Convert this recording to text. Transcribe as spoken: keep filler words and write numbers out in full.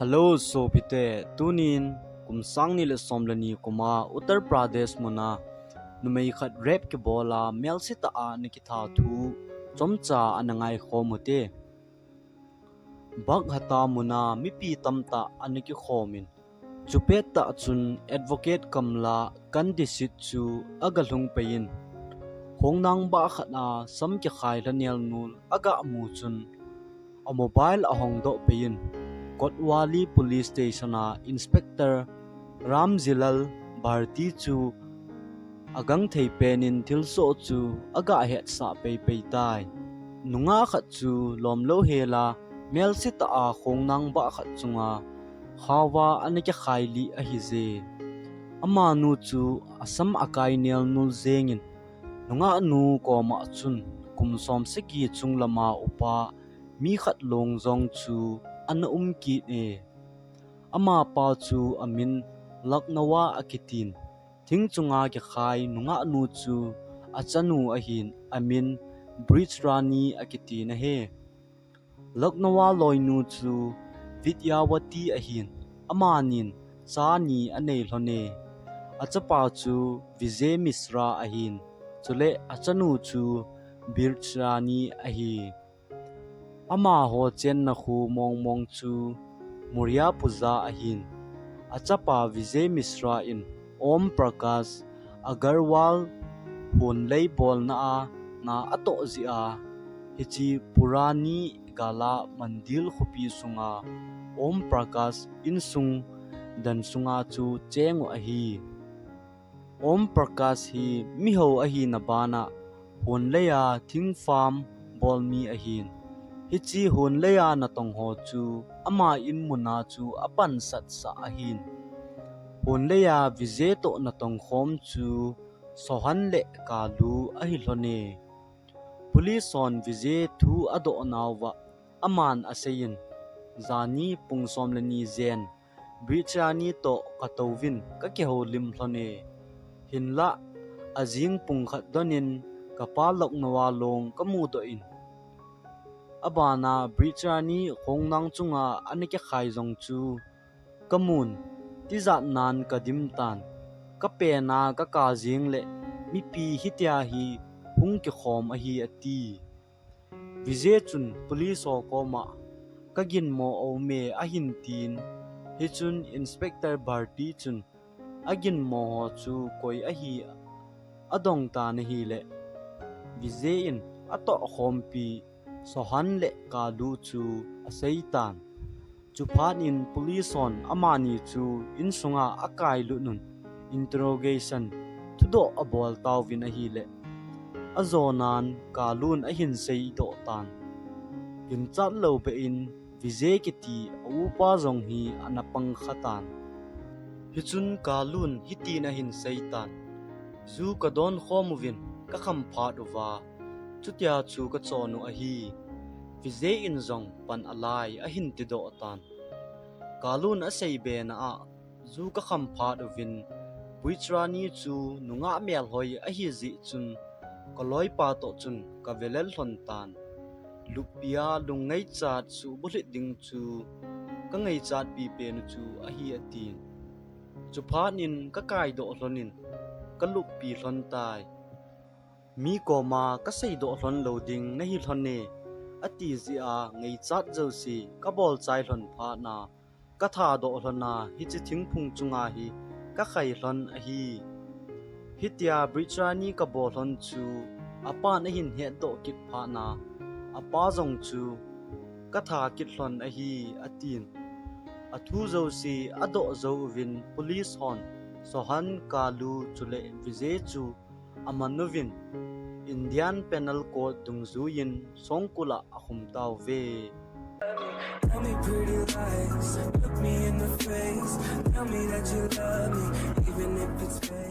Hello, sopite. Tunin kum sang ni le som le ni kuma Uttar Pradesh muna numei khat rape kibola melsetah a ana kitha thu chomcha ana ngaikhom ute. Baghat a muna mipi tamtah ana kikhomin, chupet tah chun advocate kamla candidate chu aga lhung peiyin, khongnang bah khat a sam kikhai lhanel nu aga mu chun, a mobile ahong doh peiyin, Kotwali Police Station a Inspector Ramjilal Bharti chu agangthei penin thilsoh chu aga hetsah peipei tai. Nungah khat chu lomlou hela melsetah a khongnang bah khat chunga khaova ana kikhai lih ahije. Amanu chu asam akai nelnul jengin, nungahnu koma chun kum som sagi chung lama upa mi khat long jong chu ana um kit e. Amapa chu amin Laknawa akitin, thing chunga kikhai nungahnu chu achanu ahin, amin Brijrani akitin ahi. Laknawa loinu chu Vidyawati ahin, amanin cha ni anei lhone. Achapa chu Vijay Mishra ahin, chule achanu chu Brijrani ahi. Amaho chenna kho mongmong chu Maurya Puja ahin, achapa Vijay Mishra in Om Prakash Agarwal hunlei bolna a na atoh jeh a, hiche Purani Gala Mandir khopi sunga Om Prakash insung dan sunga chu cheng u ahi. Om Prakash hi miho ahina bana hunleiya thingpham bolmi ahin, hiche hunleiya natong ho chu ama in muna chu apansat sah ahin. Hunleiya Vijay toh natong khom chu Sohan le Kalu ahi lhone. Police hon Vijay thu adoh nauva aman aseiyin, jani pung som le ni jen Brijrani toh katouvin kakihoulim lhone. Hinlah, ajing pung khat donin kapa Laknawa long kamudoh in, abana Brijrani khongnang chunga ana kikhai jong chu kamun, tijat nan kadim tan, kapena kaka jeng le mipi hitia hi hung kikhom ahi ati. Vijay chun police ho koma kaginmo aume ahin tin, hichun Inspector Bharti chun aginmo ho chu koi ahi adong tan ahile, Vijay in atoh khompi Sohan le Kalu chu asei tan. Chuphat in police hon amani chu insunga akai lut un interrogation thudoh abol tauvin ahile, ajonan Kalun ahin seidoh tan. Ginchat lou beh in Vijay kiti a upa jong hi ana pang kha tan. Hichun Kalun hitin ahin sei tan, ju kadon khom uvin kakham phat uva, chutia chu kachon u ahi. Vijay in jong pan alai ahin tidoh tan. Kalun asei bena a, ju kakham phat uvin, Brijrani chu nungah melhoi ahi jeh chun, kaloipa toh chun kavelel lhon tan. Luppia lungngaichat suhbulhit ding chu kangaichat pipen u chu ahi atin. Chuphat in kakaidoh lhon in kaluppi lhon tai. Mi koma kaseidoh lhon lou ding nahi lhon e, ati jeh a ngaichat jouse kabol chai lhon phat na, kathadoh lhon a, hiche thingphung chunga hi kakhai lhon ahi. Hitia Brijrani kabol lhon chu apan ahin hetdoh kit phat na, apa jong chu katha kit lhon ahi, atin. Athu jouse adoh jou uvin police hon Sohan, Kalu chule Vijay chu aman uvin, Indian Penal Code dungjuiyin songkul a akhum tauve. Tell me pretty lies, look me in the face. Tell me that you love me, even if it's fake.